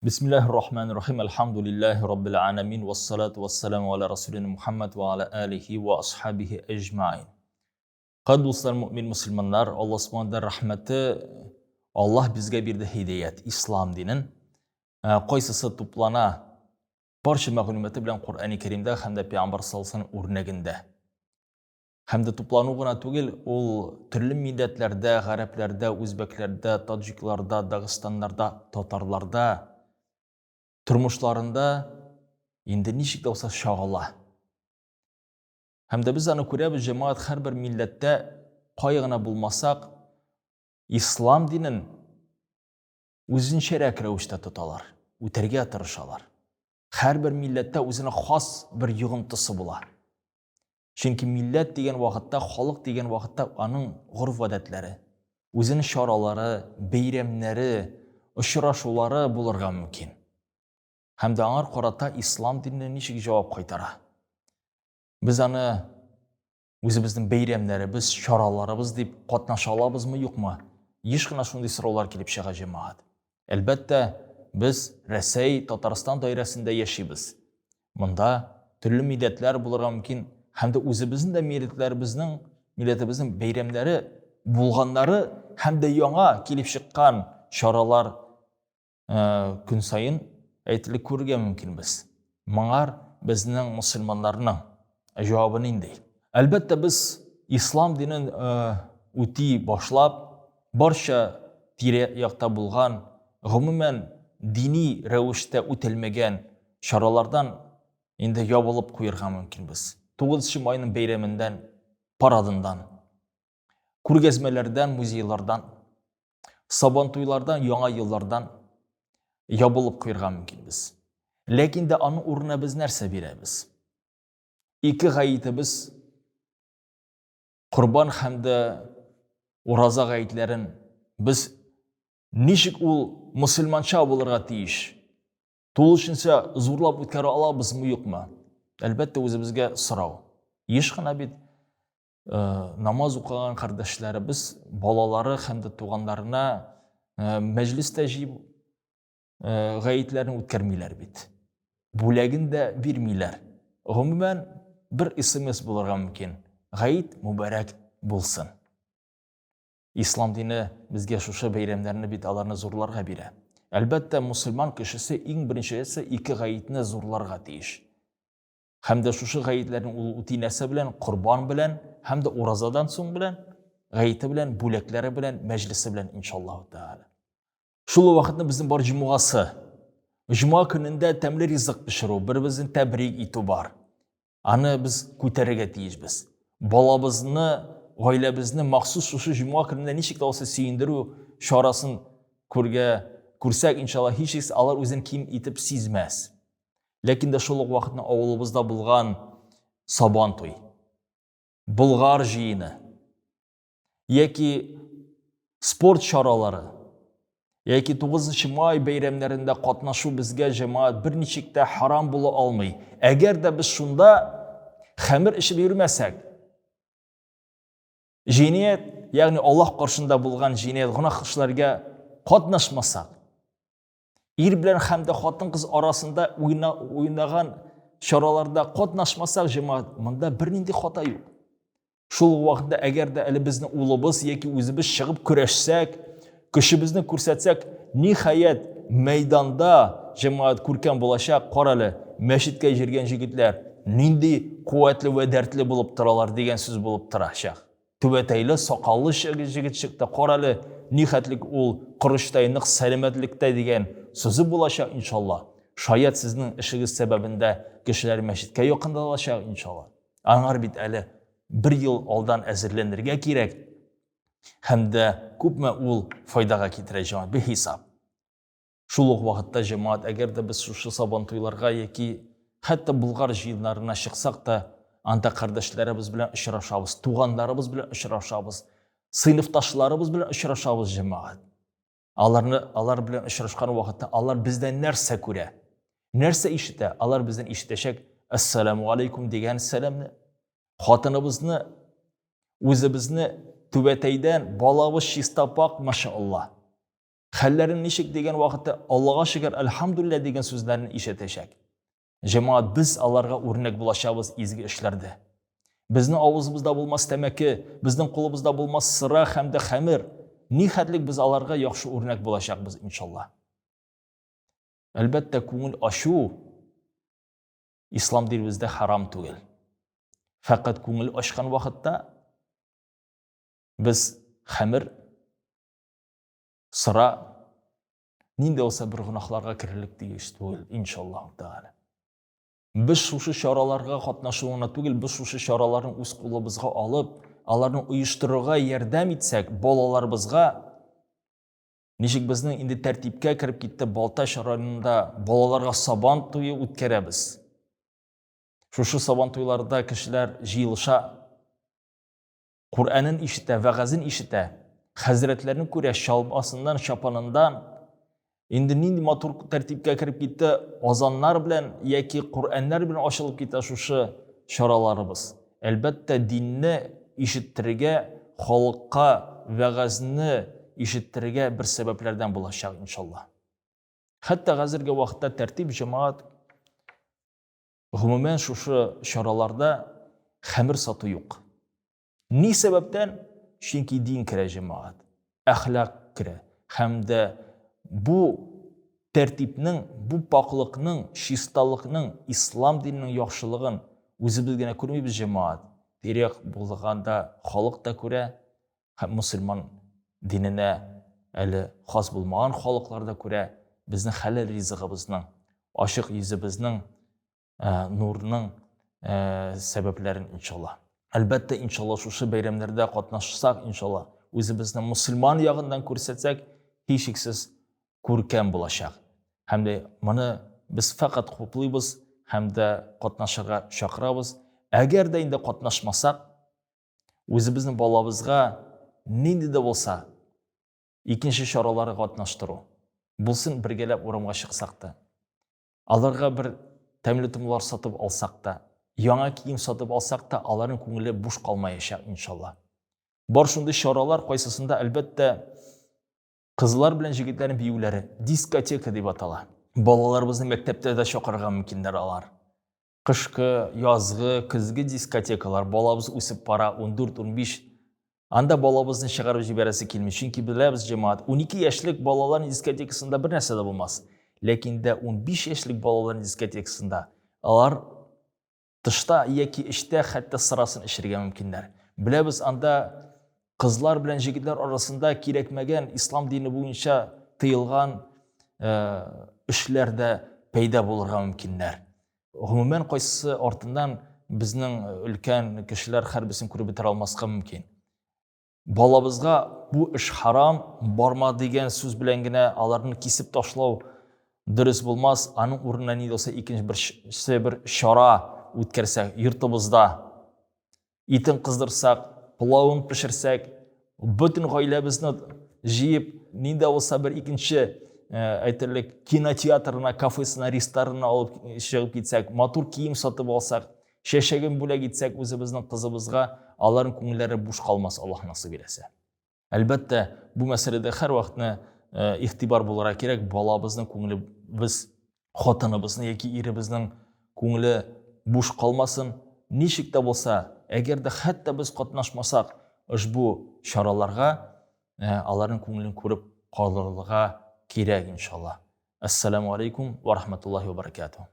Бисмиллаһир рахманир рахим. Әлхәмдүлиллаһи раббил аламин. Вассалату вассаламу аля расулина Мухаммад ва аля алихи ва асхабихи әҗмаин. Кадерле дуслар, мөмин мусульманнар, Аллаһ субханаһу рәхмәте, Аллаһ безгә бирде һидаят, ислам динен. Кайсысы туплана барча мәгълүматы белән Коръәни Кәримдә һәм дә Пәйгамбәр саллаллаһу үрнәгендә. Һәм дә туплану гына түгел, ул төрле милләтләрдә, гарәпләрдә, үзбәкләрдә, таҗикларда, дагыстаннарда, татарларда тормышларында инде ничек тә булса чагыла. Һәм дә без аны күрәбез, җәмәгать һәрбер милләттә кая гына булмасак, ислам динен үзенчәрәк рәвештә тоталар, үтәргә тырышалар. Һәрбер милләттә үзенә хас бер йогынтысы була. Чөнки милләт дигән вакытта, халык дигән вакытта аның гореф-гадәтләре, үзенең чаралары, бәйрәмнәре, очрашулары булырга мөмкин. Һәм дә аңар карата ислам дине ничек җавап кайтара? Без аны үзебезнең бәйрәмнәребез, чараларыбыз дип катнаша алабызмы, юкмы? Еш кына шундый сораулар килеп чыга, җәмәгать. Әлбәттә, без Рәсәй, Татарстан даирәсендә яшибез. Монда төрле милләтләр булырга мөмкин һәм дә үзебезнең дә милләтләребезнең, милләтебезнең бәйрәмнәре булганнары һәм дә яңа килеп чыккан чаралар көн саен әйтелеп күрергә мөмкинбез. Моңар безнең мөселманнарның җавабы нинди? Әлбәттә, без ислам динен үти башлап, барча тирә-якта булган, гомумән, дини рәвештә үтелмәгән чаралардан инде ябылып куерга мөмкинбез. 9 майның бәйрәмендән, парадындан, күргәзмәләрдән, музейлардан, Сабантуйлардан, яңа еллардан ябылып куерга мөмкинбез. Ләкин дә аның урынына без нәрсә бирәбез? Ике гаетебез Корбан һәм дә ураза гаетләрен без ничек ул мусульманча булырга тиеш? Тулысынча зурлап үткәрә алабызмы, юкмы? Әлбәттә, үзебезгә сорау. Еш кына бит намаз укыган кардәшләребез балалары һәм дә туганнарына мәҗлес тә җыеп гаетләрен үткәрмиләр бит. Бүләген дә бирмиләр. Гомумән, бер смс булырга мөмкин. Гаит мөбарәк булсын. Ислам дине безгә шушы бәйрәмнәрне бит аларны зурларга бирә. Әлбәттә, мусульман кешесе иң беренчесе ике гаетне зурларга тиеш. Һәм дә шушы гаетләрне ул үти нәрсә белән? Корбан белән һәм дә уразадан соң белән, гаете белән, бүләкләре белән, мәҗлесе белән, иншаллаһу тәгалә. Шул ук вакытта безнең бар җомгасы. Җомга көнендә тәмле ризык пешерү, бер-беребезне тәбрик итү бар. Аны без күтәрергә тиешбез. Балабызны, гаиләбезне махсус шушы җомга көнендә ничек тә булса сөендерү чарасын күргә, күрсәк, иншалла, һичшиксез алар үзен ким итеп сизмәс. Ләкин дә шул ук вакытны авылыбызда булган Сабан туй, Болгар җыены яки спорт чаралары яки 9 май бәйрәмнәрендә катнашу безгә җәмәгать берничек тә харам була алмый. Әгәр дә без шунда хәмер эчеп йөрмәсәк, җинаять, ягъни Аллаһ каршында булган җинаять гөнаһ эшләргә катнашмасак, Ир белән һәм дә хатын-кыз арасында уйна, уйнаган чараларда катнашмасак, җәмәгать, монда бернинди хата юк. Шул ук вакытта әгәр дә әле безнең улыбыз яки үзебез чыгып көрәшсәк, көчебезне күрсәтсәк, ниһаять, мәйданда җәмәгать күркәм булачак, кара әле, мәчеткә җиргән җегетләр нинди куәтле вә дәртле булып торалар дигән сүз булып торачак. Түбәтәйле, сакаллы җегет чыкты, карале, нихәтлек ул корычтай нык сәламәтлектә дигән сүзе булачак, иншалла. Шаять сезнең эшегез сәбәбендә кешеләр мәчеткә якындалачак, иншалла. Аңар бит әле бер ел алдан әзерләнергә кирәк. Һәм дә күпме ул файдага китерә, җәмәгать, бихисап. Шул ук вакытта, җәмәгать, әгәр дә без шушы Сабантуйларга яки хәтта Болгар җыеннарына чыксак та, анда кардәшләребез белән очрашабыз, туганнарыбыз белән очрашабыз, сыйныфташларыбыз белән очрашабыз, җәмәгать. Аларны, алар белән очрашкан вакытта алар бездән нәрсә күрә? Нәрсә ишетә? Алар бездән ишетәчәк Ассаламу алейкум дигән сәламне. Хатыныбызны, үзебезне түбәтәйдән балавыз чиста пак, машалла. Хәлләрең ничек дигән вакытта Аллага шөкер, әлхәмдүлилләһ дигән сүзләрне ишетәчәк. Җәмәгать, без аларга үрнәк булачакбыз изге эшләрдә. Безнең авызыбызда булмас тәмәке, безнең кулыбызда булмас сыра һәм дә хәмер. Ни хәтлек без аларга яхшы үрнәк булачакбыз, иншалла. Әлбәттә, күңел ачу ислам динебездә харам түгел. Фәкать күңел ачкан вакытта без хәмер, сыра, нинди булса бер гөнаһларга керерлек тиеш түгел, иншаллаһу тәгалә. Без шушы чараларга катнашу гына түгел, без шушы чараларны үз кулыбызга алып, аларны оештырырга ярдәм итсәк, балаларыбызга ничек безнең инде тәртипкә кереп китте, Балтач районында балаларга сабан туе үткәрәбез. Шушы сабан туйларда кешеләр җыелыша, Коръәнен ишетә, вәгазен ишетә, хәзрәтләрне күрә, чалбасыннан, чапанындан. Инде нинди матур тәртипкә кереп китте, азаннар белән яки Коръәннәр белән ачылып китә шушы чараларыбыз. Әлбәттә, динне ишеттерергә, халыкка вәгазьне ишеттерергә бер сәбәпләрдән булачак, иншалла. Хәтта хәзерге вакытта тәртип җәмәгать Гомумән, шушы чараларда хәмер сату юк. Ни сәбәптән? Чөнки дин керә җәмәгать, әхлак керә. Һәм дә бу тәртипнең, бу пакълыкның, чисталыкның, ислам диненең яхшылыгын үзебез генә күрмибез җәмәгать. Тирә-як булганда халык та күрә, һәм мөселман диненә әле хас булмаган халыклар да күрә безнең хәләл ризыгыбызның, ачык йөзебезнең, нурның сәбәпләрен, иншалла. Әлбәттә, иншалла, шушы бәйрәмнәрдә катнашсак, иншалла, үзебезне мөселман ягыннан күрсәтсәк, һичшиксез күркәм булачак. Һәм дә моны без фәкать хуплыйбыз һәм дә катнашырга чакырабыз. Әгәр дә инде катнашмасак, Үзебезнең балабызга нинди дә булса икенче чараларга катнаштыру. Булсын бергәләп урамга чыксак та. Аларга бер тәмле томлар сатып алсак та, яңа кием сатып алсак та, аларның күңеле буш калмаячак, иншалла. Бар шундый чаралар, кайсысында, әлбәттә, кызлар белән җегетләрнең биюләре, дискотека дип атала. Балаларыбызны мәктәптә дә чакырырга мөмкиннәр алар. Кышкы, язгы, көзге дискотекалар, балабыз үсеп бара, 14-15. Анда балабызны чыгарып җибәрәсе килми, чөнки беләбез, җәмәгать, 12 яшьлек балаларның дискотекасында бер нәрсә дә булмас. Ләкин дә 15 яшьлек балаларның дискотекасында алар тышта яки эчтә хәтта сырасын эчәргә мөмкиннәр. Беләбез, анда кызлар белән җегетләр арасында кирәкмәгән ислам дине буенча тыелган эшләр дә пәйда булырга мөмкиннәр. Гомумән, кайсысы артыннан безнең өлкән кешеләр һәрберсен күреп бетерә алмаска мөмкин. Балабызга бу эш харам, барма дигән сүз белән генә аларны кисеп ташлау дөрес булмас. Аның урынына ни булса икенче берсе бер чара үткәрсәк, йортыбызда итен кыздырсак, пылавын пешерсәк, бөтен гаиләбезне җыеп, нинди булса бер икенче әйтерлек кинотеатрына, кафесына, ресторанына алып чыгып китсәк, матур кием сатып алсак, чәчәген бүләк итсәк үзебезнең кызыбызга, аларның күңелләре буш калмас, Аллаһ насыйп иләсә. Әлбәттә, бу мәсьәләдә һәрвакытны игътибар булырга кирәк, балабызның күңеле без хатыныбызның яки иребезнең күңеле буш калмасын. Ничек тә булса, әгәр дә хәтта без катнашмасак ошбу чараларга, аларның күңелен күреп калырга кирәк, иншалла. Ассаламу алейкум ва рахматуллахи ва баракатуh.